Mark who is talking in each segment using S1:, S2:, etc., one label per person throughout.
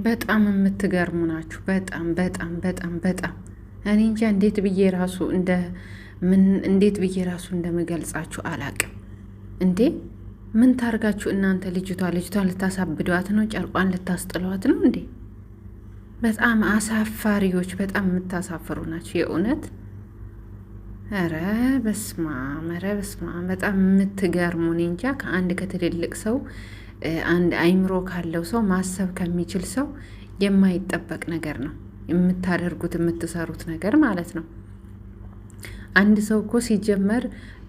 S1: በጣም የምትገርሙ ናችሁ። በጣም በጣም በጣም በጣም እኔ እንጃ እንዴት ብዬ ራሱ እንደ ምን እንዴት ብዬ ራሱ እንደምገልጻችሁ አላቅም። እንዴ ምን ታርጋችሁ እናንተ? ልጅቷን ልታሳብዷት ነው? ጨርቋን ልታስጥሏት ነው እንዴ? በጣም አሳፋሪዎች፣ በጣም የምታሳፍሩ ናቸው የእውነት። ኧረ በስማም፣ ኧረ በስማም፣ በጣም የምትገርሙ። እኔ እንጃ ከአንድ ከትልልቅ ሰው፣ አንድ አይምሮ ካለው ሰው፣ ማሰብ ከሚችል ሰው የማይጠበቅ ነገር ነው የምታደርጉት የምትሰሩት ነገር ማለት ነው። አንድ ሰው እኮ ሲጀመር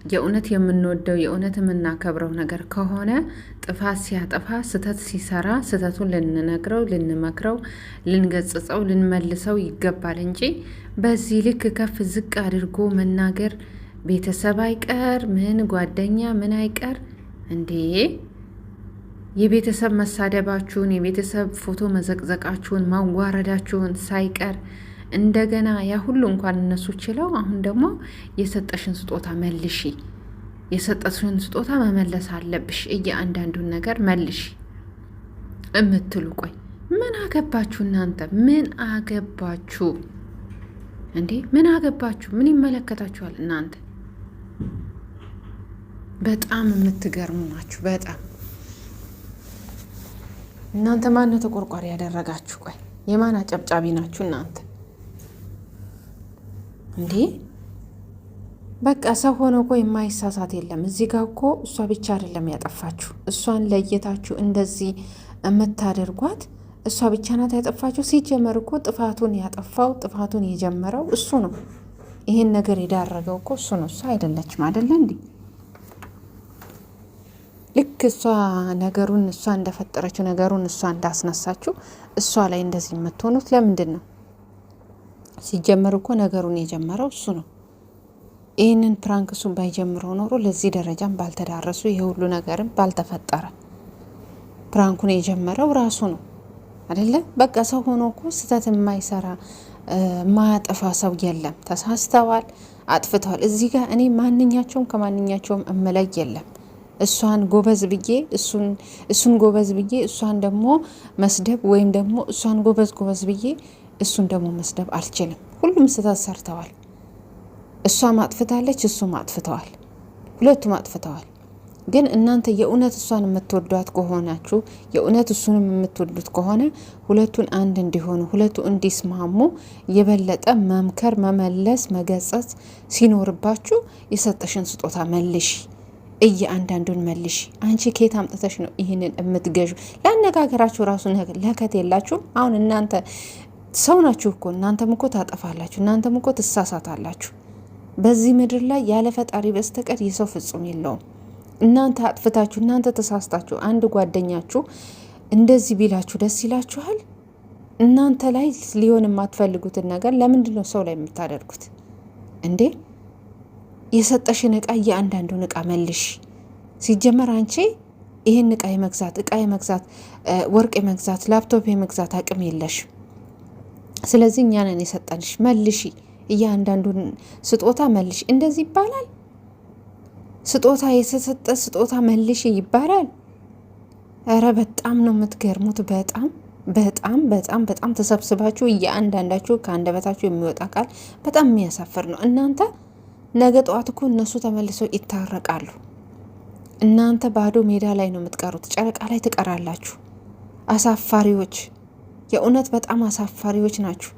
S1: የእውነት የምንወደው የእውነት የምናከብረው ነገር ከሆነ ጥፋት ሲያጠፋ፣ ስህተት ሲሰራ ስህተቱን ልንነግረው፣ ልንመክረው፣ ልንገጽጸው፣ ልንመልሰው ይገባል እንጂ በዚህ ልክ ከፍ ዝቅ አድርጎ መናገር ቤተሰብ አይቀር ምን ጓደኛ ምን አይቀር እንዴ! የቤተሰብ መሳደባችሁን፣ የቤተሰብ ፎቶ መዘቅዘቃችሁን፣ ማዋረዳችሁን ሳይቀር እንደገና ያ ሁሉ እንኳን እነሱ ችለው፣ አሁን ደግሞ የሰጠሽን ስጦታ መልሺ፣ የሰጠሽን ስጦታ መመለስ አለብሽ፣ እያንዳንዱን ነገር መልሺ እምትሉ ቆይ ምን አገባችሁ እናንተ? ምን አገባችሁ እንዴ? ምን አገባችሁ? ምን ይመለከታችኋል እናንተ? በጣም የምትገርሙ ናችሁ። በጣም እናንተ ማነው ተቆርቋሪ ያደረጋችሁ? ቆይ የማን አጨብጫቢ ናችሁ እናንተ እንዴ? በቃ ሰው ሆኖ እኮ የማይሳሳት የለም። እዚህ ጋር እኮ እሷ ብቻ አይደለም ያጠፋችሁ። እሷን ለየታችሁ እንደዚህ የምታደርጓት እሷ ብቻ ናት ያጠፋችሁ። ሲጀመር እኮ ጥፋቱን ያጠፋው ጥፋቱን የጀመረው እሱ ነው። ይሄን ነገር የዳረገው እኮ እሱ ነው፣ እሷ አይደለችም። አይደለ እንዴ? ልክ እሷ ነገሩን እሷ እንደፈጠረችው ነገሩን እሷ እንዳስነሳችው እሷ ላይ እንደዚህ የምትሆኑት ለምንድን ነው? ሲጀመር እኮ ነገሩን የጀመረው እሱ ነው። ይህንን prank እሱን ባይጀምረው ኖሮ ለዚህ ደረጃም ባልተዳረሱ፣ ይሄ ሁሉ ነገርም ባልተፈጠረ። prank ኡን የጀመረው ራሱ ነው አይደለ? በቃ ሰው ሆኖ እኮ ስህተት የማይሰራ ማያጠፋ ሰው የለም። ተሳስተዋል፣ አጥፍተዋል። እዚህ ጋር እኔ ማንኛቸውም ከማንኛቸውም እመለይ የለም። እሷን ጎበዝ ብዬ እሱን ጎበዝ ብዬ እሷን ደግሞ መስደብ ወይም ደግሞ እሷን ጎበዝ ጎበዝ ብዬ እሱን ደግሞ መስደብ አልችልም። ሁሉም ስህተት ሰርተዋል። እሷም አጥፍታለች፣ እሱም አጥፍተዋል። ሁለቱም አጥፍተዋል። ግን እናንተ የእውነት እሷን የምትወዷት ከሆናችሁ፣ የእውነት እሱንም የምትወዱት ከሆነ ሁለቱን አንድ እንዲሆኑ፣ ሁለቱ እንዲስማሙ የበለጠ መምከር፣ መመለስ፣ መገጸጽ ሲኖርባችሁ የሰጠሽን ስጦታ መልሽ፣ እያንዳንዱን መልሽ። አንቺ ከየት አምጥተሽ ነው ይህንን የምትገዡ? ለአነጋገራችሁ ራሱ ለከት የላችሁም። አሁን እናንተ ሰው ናችሁ እኮ፣ እናንተም እኮ ታጠፋላችሁ፣ እናንተም እኮ ትሳሳታላችሁ። በዚህ ምድር ላይ ያለ ፈጣሪ በስተቀር የሰው ፍጹም የለውም። እናንተ አጥፍታችሁ፣ እናንተ ተሳስታችሁ አንድ ጓደኛችሁ እንደዚህ ቢላችሁ ደስ ይላችኋል? እናንተ ላይ ሊሆን የማትፈልጉትን ነገር ለምንድን ነው ሰው ላይ የምታደርጉት እንዴ? የሰጠሽን እቃ እያንዳንዱን እቃ መልሽ። ሲጀመር አንቺ ይህን እቃ የመግዛት እቃ የመግዛት ወርቅ የመግዛት ላፕቶፕ የመግዛት አቅም የለሽም። ስለዚህ እኛ ነን የሰጠንሽ፣ መልሺ። እያንዳንዱን ስጦታ መልሽ። እንደዚህ ይባላል? ስጦታ የተሰጠ ስጦታ መልሽ ይባላል? እረ በጣም ነው የምትገርሙት። በጣም በጣም በጣም በጣም ተሰብስባችሁ እያንዳንዳችሁ ከአንደበታችሁ የሚወጣ ቃል በጣም የሚያሳፍር ነው። እናንተ ነገ ጠዋት እኮ እነሱ ተመልሰው ይታረቃሉ። እናንተ ባዶ ሜዳ ላይ ነው የምትቀሩት፣ ጨረቃ ላይ ትቀራላችሁ። አሳፋሪዎች፣ የእውነት በጣም አሳፋሪዎች ናችሁ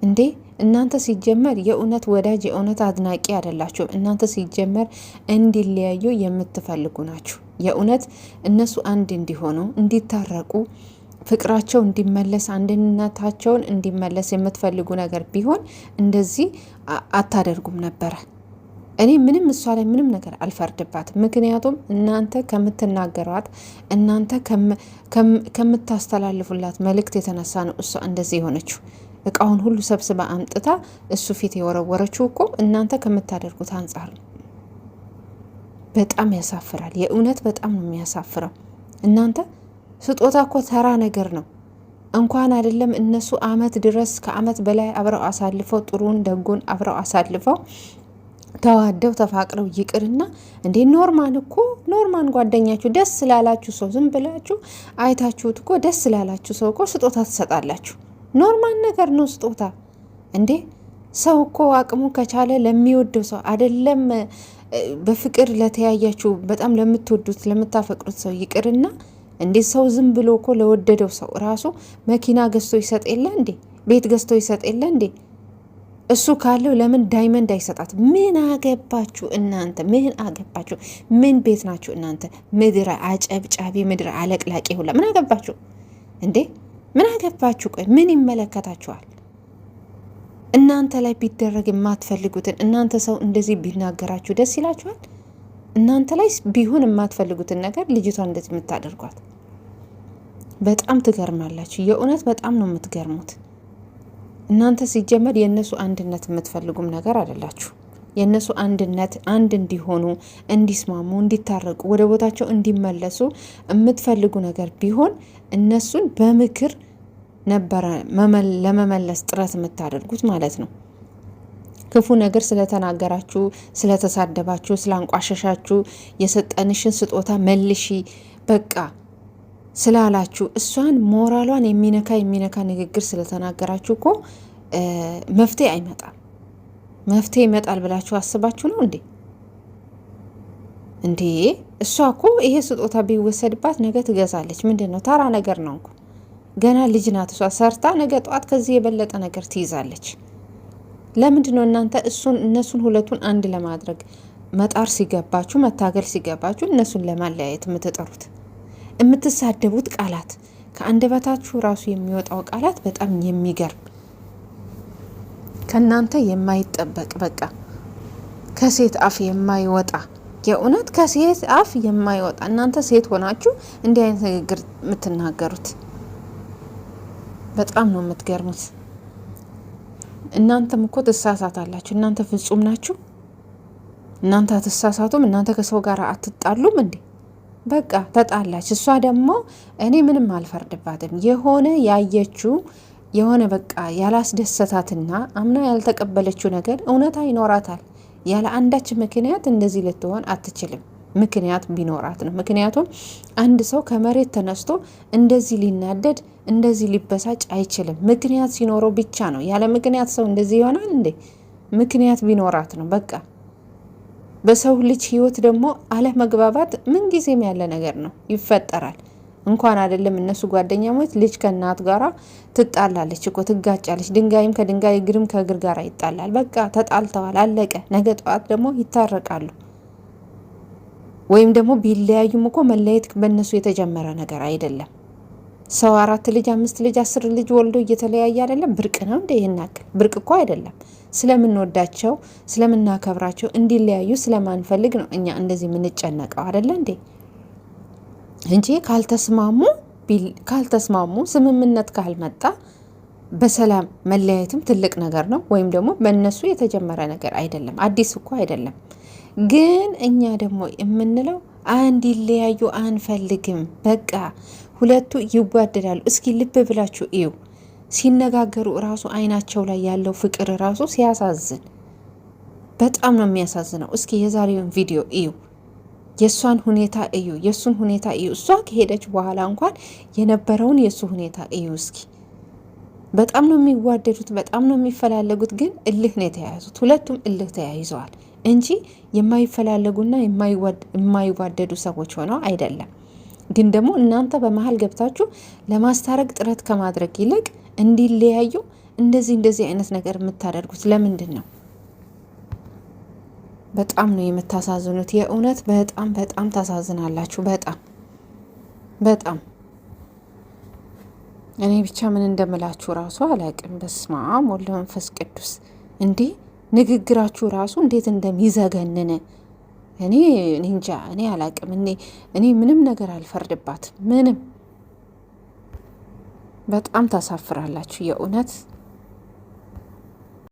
S1: እንዴ! እናንተ ሲጀመር የእውነት ወዳጅ የእውነት አድናቂ አይደላችሁም። እናንተ ሲጀመር እንዲለያዩ የምትፈልጉ ናችሁ። የእውነት እነሱ አንድ እንዲሆኑ፣ እንዲታረቁ፣ ፍቅራቸው እንዲመለስ፣ አንድነታቸውን እንዲመለስ የምትፈልጉ ነገር ቢሆን እንደዚህ አታደርጉም ነበረ። እኔ ምንም እሷ ላይ ምንም ነገር አልፈርድባትም። ምክንያቱም እናንተ ከምትናገሯት፣ እናንተ ከምታስተላልፉላት መልእክት የተነሳ ነው እሷ እንደዚህ የሆነችው። እቃውን ሁሉ ሰብስባ አምጥታ እሱ ፊት የወረወረችው እኮ እናንተ ከምታደርጉት አንጻር ነው። በጣም ያሳፍራል። የእውነት በጣም ነው የሚያሳፍረው። እናንተ ስጦታ እኮ ተራ ነገር ነው። እንኳን አይደለም እነሱ አመት ድረስ ከአመት በላይ አብረው አሳልፈው፣ ጥሩን ደጉን አብረው አሳልፈው ተዋደው ተፋቅረው ይቅርና እንዴ normal እኮ normal ጓደኛችሁ ደስ ላላችሁ ሰው ዝም ብላችሁ አይታችሁት እኮ ደስ ላላችሁ ሰው እኮ ስጦታ ትሰጣላችሁ። normal ነገር ነው ስጦታ። እንዴ ሰው እኮ አቅሙ ከቻለ ለሚወደው ሰው አይደለም በፍቅር ለተያያችሁ በጣም ለምትወዱት ለምታፈቅሩት ሰው ይቅርና እንዴ ሰው ዝም ብሎ እኮ ለወደደው ሰው ራሱ መኪና ገዝቶ ይሰጥ የለ እንዴ? ቤት ገዝቶ ይሰጥ የለ እንዴ? እሱ ካለው ለምን diamond አይሰጣት? ምን አገባችሁ እናንተ? ምን አገባችሁ? ምን ቤት ናችሁ እናንተ? ምድረ አጨብጫቢ፣ ምድረ አለቅላቂ ሁላ ምን አገባችሁ እንዴ? ምን አገባችሁ? ቆይ ምን ይመለከታችኋል? እናንተ ላይ ቢደረግ የማትፈልጉትን እናንተ ሰው እንደዚህ ቢናገራችሁ ደስ ይላችኋል? እናንተ ላይ ቢሆን የማትፈልጉትን ነገር ልጅቷ እንደዚህ የምታደርጓት በጣም ትገርማላችሁ። የእውነት በጣም ነው የምትገርሙት። እናንተ ሲጀመር የእነሱ አንድነት የምትፈልጉም ነገር አይደላችሁ። የእነሱ አንድነት አንድ እንዲሆኑ፣ እንዲስማሙ፣ እንዲታረቁ፣ ወደ ቦታቸው እንዲመለሱ የምትፈልጉ ነገር ቢሆን እነሱን በምክር ነበረ ለመመለስ ጥረት የምታደርጉት ማለት ነው። ክፉ ነገር ስለተናገራችሁ፣ ስለተሳደባችሁ፣ ስላንቋሸሻችሁ የሰጠንሽን ስጦታ መልሺ በቃ ስላላችሁ እሷን ሞራሏን የሚነካ የሚነካ ንግግር ስለተናገራችሁ እኮ መፍትሄ አይመጣም። መፍትሄ ይመጣል ብላችሁ አስባችሁ ነው እንዴ? እንዴ እሷ እኮ ይሄ ስጦታ ቢወሰድባት ነገ ትገዛለች። ምንድን ነው ተራ ነገር ነው እኮ ገና ልጅ ናት እሷ። ሰርታ ነገ ጠዋት ከዚህ የበለጠ ነገር ትይዛለች። ለምንድን ነው እናንተ እሱን እነሱን ሁለቱን አንድ ለማድረግ መጣር ሲገባችሁ፣ መታገል ሲገባችሁ እነሱን ለማለያየት የምትጠሩት? የምትሳደቡት ቃላት ከአንደበታችሁ ራሱ የሚወጣው ቃላት በጣም የሚገርም ከእናንተ የማይጠበቅ በቃ ከሴት አፍ የማይወጣ የእውነት ከሴት አፍ የማይወጣ እናንተ ሴት ሆናችሁ እንዲህ አይነት ንግግር የምትናገሩት በጣም ነው የምትገርሙት። እናንተም እኮ ትሳሳታላችሁ። እናንተ ፍጹም ናችሁ? እናንተ አትሳሳቱም? እናንተ ከሰው ጋር አትጣሉም እንዴ? በቃ ተጣላች። እሷ ደግሞ እኔ ምንም አልፈርድባትም። የሆነ ያየችው የሆነ በቃ ያላስደሰታትና አምና ያልተቀበለችው ነገር እውነታ ይኖራታል። ያለ አንዳች ምክንያት እንደዚህ ልትሆን አትችልም። ምክንያት ቢኖራት ነው። ምክንያቱም አንድ ሰው ከመሬት ተነስቶ እንደዚህ ሊናደድ እንደዚህ ሊበሳጭ አይችልም። ምክንያት ሲኖረው ብቻ ነው። ያለ ምክንያት ሰው እንደዚህ ይሆናል እንዴ? ምክንያት ቢኖራት ነው በቃ በሰው ልጅ ህይወት ደግሞ አለመግባባት ምንጊዜም ያለ ነገር ነው፣ ይፈጠራል። እንኳን አይደለም እነሱ ጓደኛሞች፣ ልጅ ከእናት ጋራ ትጣላለች እኮ ትጋጫለች። ድንጋይም ከድንጋይ እግርም ከእግር ጋር ይጣላል። በቃ ተጣልተዋል፣ አለቀ። ነገ ጠዋት ደግሞ ይታረቃሉ። ወይም ደግሞ ቢለያዩም እኮ መለየት በእነሱ የተጀመረ ነገር አይደለም። ሰው አራት ልጅ አምስት ልጅ 10 ልጅ ወልዶ እየተለያየ አይደለም። ብርቅ ነው እንደ ይህን ያክል ብርቅ እኮ አይደለም። ስለምንወዳቸው ስለምናከብራቸው እንዲለያዩ ስለማንፈልግ ነው እኛ እንደዚህ የምንጨነቀው አይደለ እንዴ? እንጂ ካልተስማሙ ስምምነት ካልመጣ በሰላም መለያየትም ትልቅ ነገር ነው። ወይም ደግሞ በእነሱ የተጀመረ ነገር አይደለም፣ አዲስ እኮ አይደለም። ግን እኛ ደግሞ የምንለው እንዲለያዩ አንፈልግም። በቃ ሁለቱ ይዋደዳሉ። እስኪ ልብ ብላችሁ እዩ። ሲነጋገሩ እራሱ አይናቸው ላይ ያለው ፍቅር ራሱ ሲያሳዝን፣ በጣም ነው የሚያሳዝነው። እስኪ የዛሬውን ቪዲዮ እዩ፣ የእሷን ሁኔታ እዩ፣ የእሱን ሁኔታ እዩ። እሷ ከሄደች በኋላ እንኳን የነበረውን የእሱ ሁኔታ እዩ እስኪ። በጣም ነው የሚዋደዱት፣ በጣም ነው የሚፈላለጉት። ግን እልህ ነው የተያያዙት። ሁለቱም እልህ ተያይዘዋል እንጂ የማይፈላለጉና የማይዋደዱ ሰዎች ሆነው አይደለም። ግን ደግሞ እናንተ በመሀል ገብታችሁ ለማስታረቅ ጥረት ከማድረግ ይልቅ እንዲለያዩ እንደዚህ እንደዚህ አይነት ነገር የምታደርጉት ለምንድን ነው? በጣም ነው የምታሳዝኑት። የእውነት በጣም በጣም ታሳዝናላችሁ። በጣም በጣም እኔ ብቻ ምን እንደምላችሁ ራሱ አላቅም። በስመ አብ ወወልድ ወመንፈስ ቅዱስ። እንዴ ንግግራችሁ ራሱ እንዴት እንደሚዘገንን እኔ እንጃ። እኔ አላቅም። እኔ ምንም ነገር አልፈርድባት ምንም በጣም ታሳፍራላችሁ የእውነት።